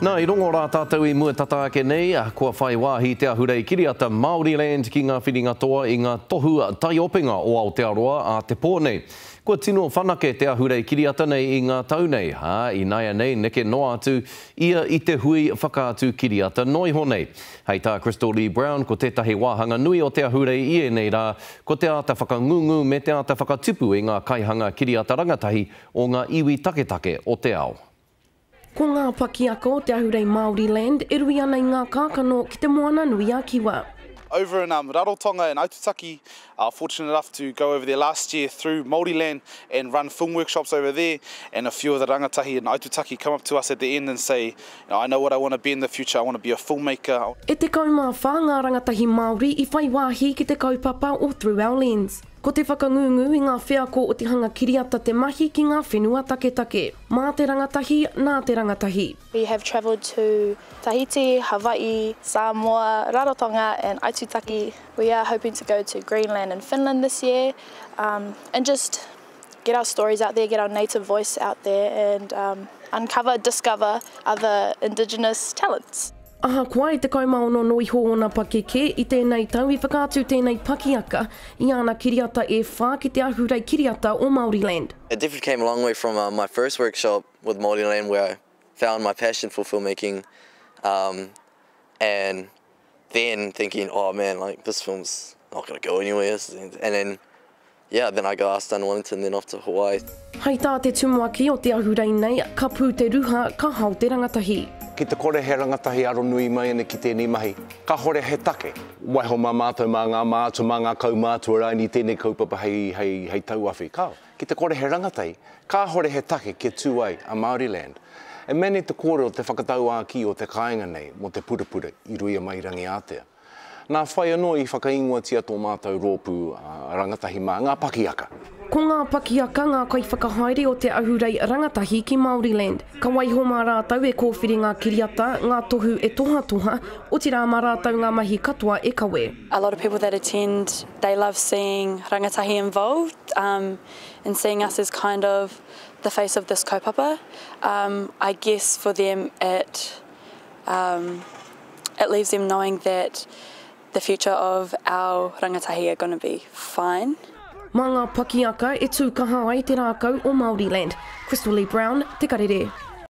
Nā, i rongo rā tātou i mua tata ake nei, kua whai wāhi te ahurei kiriata Māoriland ki ngā whiringa toa i ngā tohu taiopenga o Aotearoa ā te pō nei. Kua tino whanake te ahurei kiriata nei i ngā tau nei, ā, ināianei neke noa atu ia i te hui whakaatu kiriata noa iho nei. Hei tā Crystal Lee Brown, ko tētahi wāhanga nui o te ahurei i ēnei rā, ko te āta whakangungu me te āta whakatupu i ngā kaihanga kiriata rangatahi o ngā iwi taketake o te ao. Ko ngā pakiaka o te ahurei Māoriland e rui ana i ngā kākano ki Te Moana-nui-a-Kiwa. Over in Rarotonga and Aitutaki, fortunate enough to go over there last year through Māoriland and run film workshops over there and a few of the rangatahi in Aitutaki come up to us at the end and say, you know, I know what I want to be in the future, I want to be a filmmaker. E 14 ngā rangatahi Māori i whai wāhi ki te kaupapa o Through Our Lens. Ko te whakangungu i ngā wheako o te hanga kiriata te mahi ki ngā whenua taketake. Mā te rangatahi, nā te rangatahi. We have travelled to Tahiti, Hawaii, Samoa, Rarotonga and Aitutaki. We are hoping to go to Greenland and Finland this year um, and just get our stories out there, get our native voice out there and um, uncover, discover other indigenous talents. Ahakoa e 16 noa iho ōna pakeke, i tēnei tau i whakaatu tēnei pakiaka i āna kiriata e whā ki te ahurei kiriata o Māoriland. It definitely came a long way from my first workshop with Māoriland where I found my passion for filmmaking um, and then thinking, oh man, like this film's not going to go anywhere. And then Yeah, then I got asked down to Wellington, then off to Hawaii. Hei tā te tumuaki o te ahurei nei, ka pū te ruha, ka hao te rangatahi. Ki te kore he rangatahi aronui mai ana ki tēnei mahi, kahore he take. Waiho mā mātou, mā ngā mātua, mā ngā kaumātua rānei tēnei kaupapa hei, hei, hei tauawhi. Kāo. Ki te kore he rangatahi, kāhore he take kia tū ai a Māoriland. E mea nei te kōrero te whakatauākī o te kāinga nei mō te purapura i ruia mai Rangiātea. Nā whai anō i whakaingoatia tō mātou rōpū rangatahi mā ngā pakiaka. Ko ngā pakiaka ngā kaiwhakahaere o te ahurei rangatahi ki Māoriland. Ka waiho mā rātou e kōwhiri ngā kiriata, ngā tohu e tohatoha, otirā mā rātou ngā mahi katoa e kawe. A lot of people that attend, they love seeing rangatahi involved and seeing us as kind of the face of this kaupapa. I guess for them it Um, it leaves them knowing that the future of our rangatahi are going to be fine. Mā ngā pakiaka e tū kaha ai te rākau o Māoriland. Crystal Lee Brown, Te Karere.